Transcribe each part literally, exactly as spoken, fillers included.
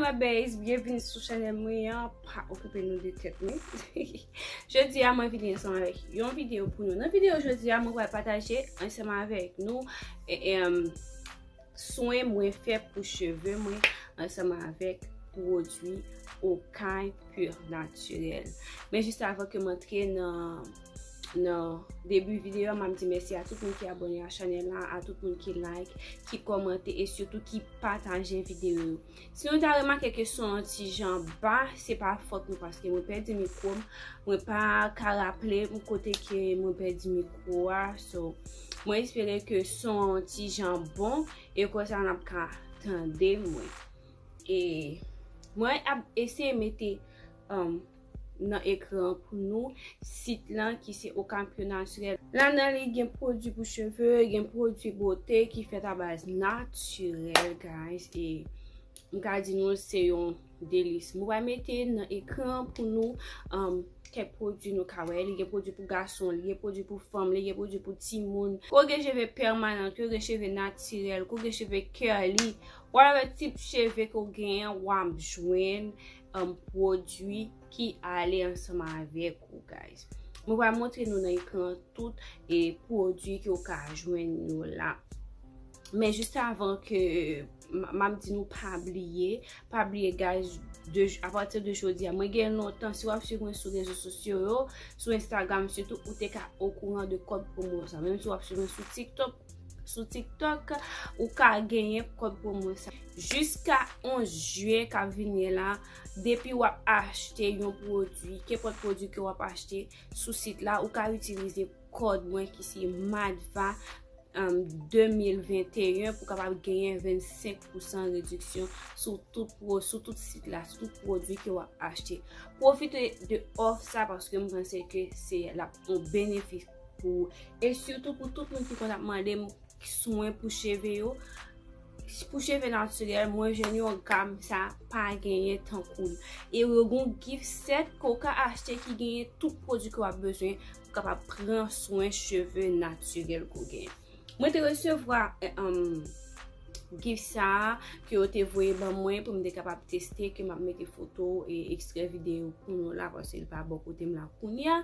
Babes, byenvini sou chanèl mwen an. Pa okipe nou de tèt mwen. Jodi a, mwen vini ansanm avèk yon videyo pou nou. Nan videyo jodi a, mwen pral pataje ansanm avèk nou, e, e, swen mwen fè pou cheve mwen ansanm avèk pwodui Okay Pur Naturel. Men jis avan ke m antre nan, nan debi videyo a, m ap di mèsi a tout moun ki abòne a chanèl la, a tout moun ki like, ki kòmante e sitou ki pataje videyo yo. Si nou ta remake ke son an ti jan ba, se pa fòt mwen paske mwen pèdi mikwo m, mwen pa ka raple m kote ke mwen pèdi mikwo a. So, mwen espere ke son an ti jan bon e konsa n ap ka tande mwen. E mwen ap eseye mete, um, nan ekran pou nou sit lan ki se Okay Pur Naturel. Ladan li gen pwodui pou cheve, gen pwodui bote ki fèt a baz natirèl, guys. E m ka di nou se yon delis. Mwen va mete nan ekran pou nou, um, kèk pwodui nou ka wè. Li gen pwodui pou gason, li gen pwodui pou fanm, li gen pwodui pou timoun. Ke w gen cheve pèmanan, ke w gen cheve natirèl, ke w gen cheve curly, whatever tip cheve ke w genyen, w ap jwenn, um, pwodui ki ale ansanm avèk ou, guys. Mwen va montre nou nan ekran tout e pwodui ke w ka jwenn yo la. Men jis avan ke m, m ap di nou pa bliye, pa bliye, guys, de, apati de jodi a, mwen gen lontan, si w ap swiv mwen sou rezo sosyo yo, sou Instagram sitou, ou te ka okouran de kòd pwomo sa. Menm si w ap swiv mwen sou TikTok, sou TikTok, ou ka genyen kòd pwomo sa. Jiska onz jen k ap vini la, depi w ap achte yon pwodui, kenpòt pwodui ke w ap achte sou sit la, ou ka itilize kòd mwen ki se MADVA, um, de mil venteyen pou kapab genyen vennsenk pousan rediksyon sou tout pwo-, sou tout sit la, sou tout pwodui ke w ap achte. Pwofite de òf sa paske m panse ke se l ap yon benefis pou ou. E sitou pou tout moun ki konn ap mande m swen pou cheve yo, pou cheve natirèl, mwen jwenn yon gam sa pa genyen tankou l. E yo gon gift set ke w ka achte ki genyen tout pwodui ke w ap bezwen pou kapab pran swen cheve natirèl ke w genyen. Mwen te resevwa, eh, um, gift sa a ke yo te voye ban mwen pou m te kapab teste, ke m ap mete foto e ekstrè videyo pou nou la, paske li pa bò kote m la kounye a.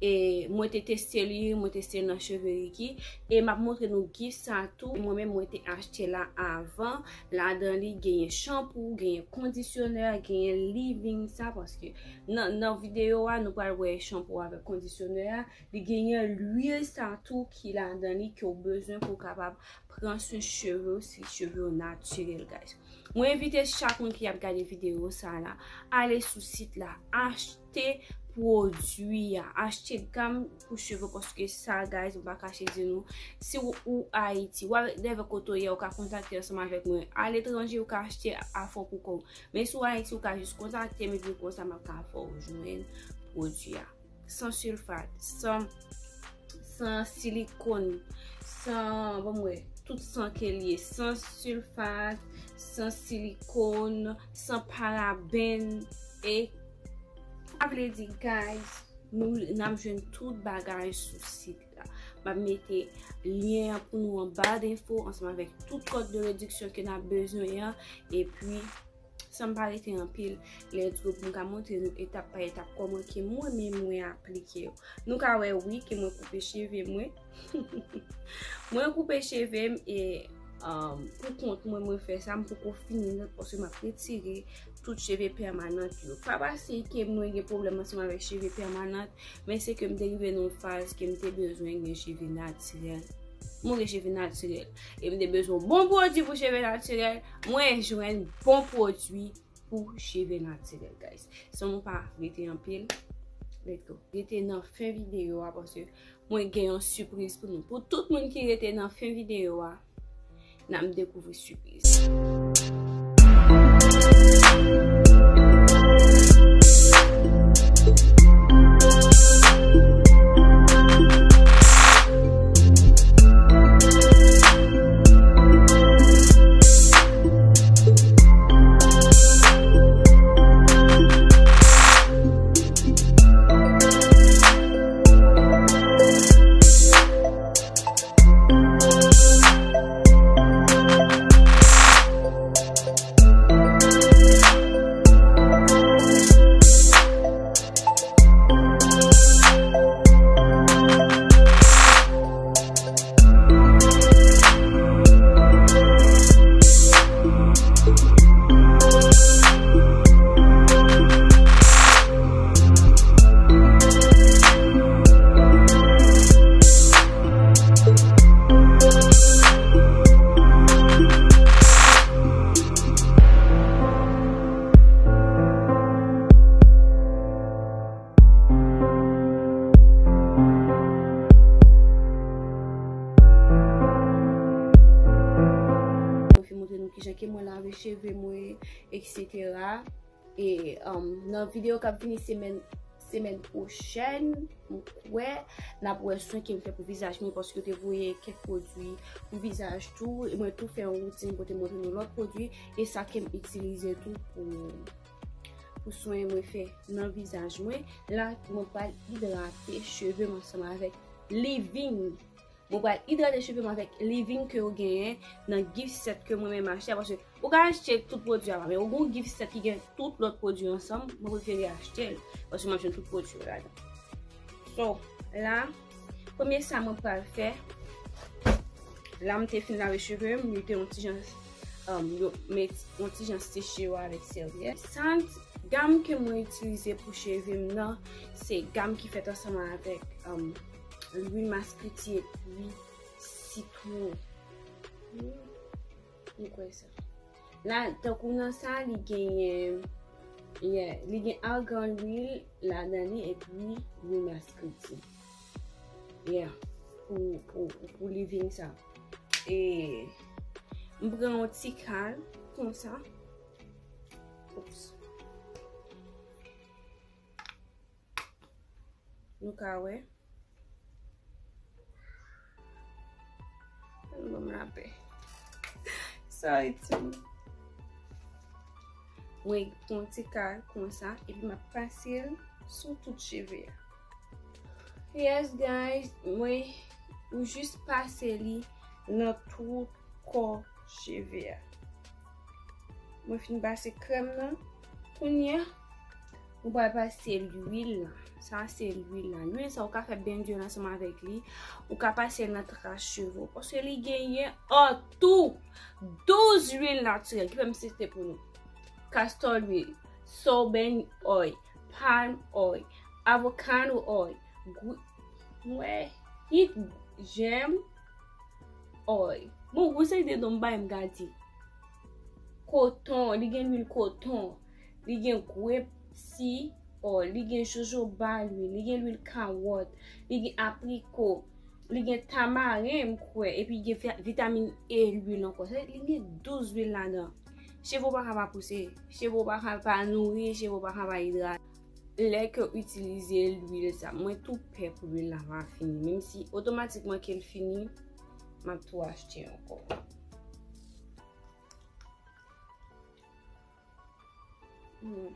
E mwen te teste li, mwen teste l nan cheve Ricky. E m ap montre nou gift sa tou. Mwen menm, mwen te achte la avan. Ladan li, genyen chanpou, genyen kondisyonè, genyen leave-in sa, paske nan, nan videyo a, nou pral wè chanpou avèk kondisyonè a. Li genyen lwil sa tou ki ladan li ke w bezwen pou w kapab pran swen cheve w si cheve w natirèl, guys. Mwen envite chak moun ki ap gade videyo sa la, ale sou sit la, achte pwodui a, achte gam pou cheve w, paske sa, guys, m pa kache di nou, si w, ou Ayiti, whatever kote w ye, ou ka kontakte ansanm avèk mwen. Aletranje, ou ka achte a fò pou kò w. Men si w Ayiti, ou ka jis kontakte m, epi konsa, m ap ka fè w jwenn pwodui a. San silfat, san, san silikòn, san, bon, mwen, tout san ke l ye, san silfat, san silikòn, san paraben, e sa vle di, guys, nou, n ap jwenn tout bagay sou sit la. M ap mete lyen an pou nou anba enfo, ansanm avèk tout kòd de rediksyon ke n ap bezwen an, epi, san m pa rete anpil, let's go pou m ka montre nou etap pa etap kòman ke mwen menm mwen aplike yo. Nou ka wè, wi, ke mwen koupe cheve mwen. Mwen koupe cheve m e, um, pou kont mwen, mwen fè sa, m poko fini nèt paske m ap retire tout cheve pèmanant yo. Pa paske ke mwen gen pwoblèm ansanm avèk cheve pèmanant, men se ke m te rive nan yon faz ke m te bezwen gen cheve natirèl. Mwen gen cheve natirèl. E m te bezwen yon bon pwodui pou cheve natirèl. Mwen jwenn bon pwodui pou cheve natirèl, guys. San nou pa rete anpil, let's go. Rete nan fen videyo a, paske mwen gen yon sipriz pou nou. Pou tout moun ki rete nan fen videyo a, n ap dekouvri sipriz. jan ke mwen lave cheve mwen, etsetera. E, um, nan videyo k ap vini semèn, semèn pwochèn, m kwè, n ap wè swen ke m fè pou vizaj mwen, paske yo te voye kèk pwodui pou vizaj tou. E mwen tou fè yon woutin pou te montre nou lòt pwodui. E sa ke m itilize tou pou, pou swen mwen fè nan vizaj mwen. La, mwen pral idrate cheve m ansanm avèk Living. Mwen pral idrate cheve m avèk Living ke yo genyen nan gift set ke mwen menm achte a, paske ou ka achte tout pwodui a, men ou gon gift set ki gen tout lòt pwodui ansanm, mwen prefere achte l, paske m ap jwenn tout pwodui yo ladan. So, la, premye sa mwen pral fè, la m te fin lave cheve m, yo te yon ti jan, um, yo met yon ti jan seche yo avèk sèvyèt. Sa, gam ke mwen itilize pou cheve m nan, se gam ki fèt ansanm avèk, um, lwil maskriti epi sitwon. Hmm, m kwè sa. La, tankou nan sa, li genyen, yeah, li gen argan lwil ladan li epi lwil maskriti. Yeah, pou, pou, pou Living sa. E m pran yon ti kal konsa. Oops. Nou ka wè. Ann ban m lapè. Sorry, timoun. Mwen pran ti kal konsa, epi m ap pase l sou tout cheve a. Yes, guys, mwen, ou jis pase li nan tout kò cheve a. Mwen fin pase krèm nan. Kounye a, ou pral pase lwil la. Sa se lwil la. Lwil sa, ou ka fè bendye ansanm avèk li. Ou ka pase l nan tras cheve w. Paske li genyen an tou douz lwil natirèl. Ki fè m site pou nou. Castor oil, sorbane oil, palm oil, avocado oil, gwi-, mwen, hit, jèm, oil. Bon, gon seri de non m bay m ka di. Koton, li gen lwil koton, li gen grape seed oil, li gen jojoba lwil, li gen lwil kawòt, li gen apriko, li gen tamaren, m kwè, epi gen vi-, vitamin E lwil ankò. Sa li gen douz lwil ladan. Cheve w pa ka pa pouse, cheve w pa ka pa nouri, cheve w pa ka pa idrate. Lè ke w itilize lwil sa, mwen tou pè pou lwil la va fini, menm si otomatikman ke l fini, m ap tou achte ankò. Hmm.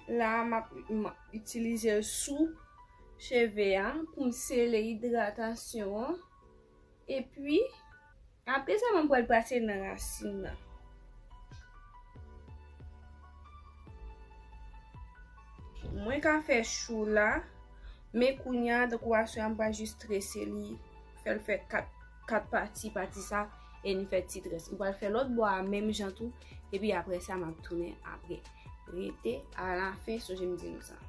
La, m ap, m ap itilize l sou cheve a pou m sele idratasyon an. Epi, apre sa, mwen pral pase nan rasin nan. Mwen ka fè chou la, men kounye a, tankou aswè a, m pral jis trese li, fè l fè kat, kat pati, pati sa, e n fè ti tres. M pral fè lòt bò a menm jan tou, epi apre sa, m ap tounen apre. Rete alafen, sonje m di nou sa.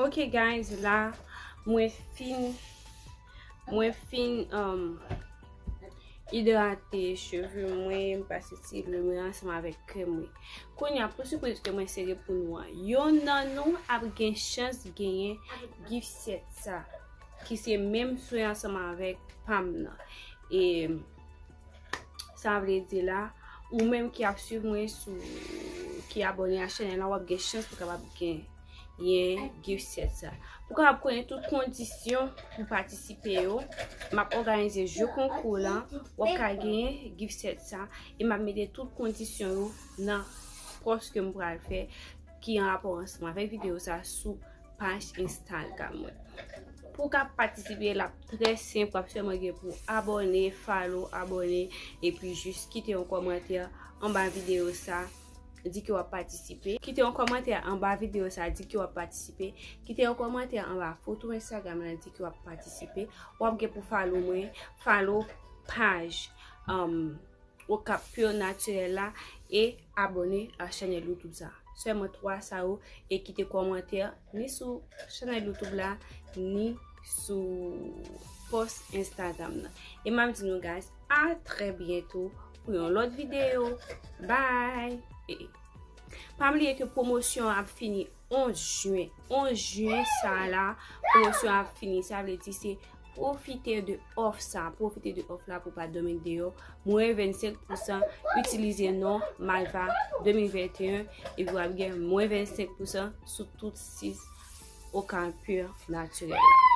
Ok, guys, la, mwen fin, mwen fin, um, idrate cheve mwen, m pase ti lwil mwen ansanm avèk krèm mwen. Kounye a, pou sipriz ke mwen sere pou nou an, yonn nan nou ap gen chans genyen gift set sa, ki se menm swen ansanm avèk pa m nan. E sa vle di la, ou menm ki ap swiv mwen sou, ki abòne a chanèl la, w ap gen chans pou kapab gen, gen gift set sa. Pou kapab konnen tout kondisyon pou patisipe yo, m ap òganize jou konkou lan, w ap ka genyen gift set sa, e m ap mete tout kondisyon yo nan pòs ke m pral fè, ki an rapò ansanm avèk videyo sa sou paj Instagram mwen. Pou w ka patisipe, l ap trè senp, w ap sèlman gen pou abòne, follow, abòne, epi jis kite yon kòmantè anba videyo sa, di ke w ap patisipe. Kite yon kòmantè anba videyo sa, di ke w ap patisipe. Kite yon kòmantè anba foto Instagram lan, di ke w ap patisipe. W ap gen pou follow mwen, follow paj, um, Okap Pure Naturel la e abòne a chanèl YouTube sa. Sèlman twa sa yo e kite kòmantè ni sou chanèl YouTube la, ni sou pòs Instagram nan. E m ap di nou, guys, a trè byento pou yon lòt videyo. Bye! E pa bliye ke pwomosyon an ap fini onz jen. Onz jen sa la, pwomosyon an ap fini. Sa vle di se Pwofite de òf sa, pwofite de òf la pou pa dòmi deyò. Mwen vennsenk pousan, itilize non Malva de mil venteyen epi w ap gen mwen vennsenk pousan sou tout sis Okan Pur natirèl la.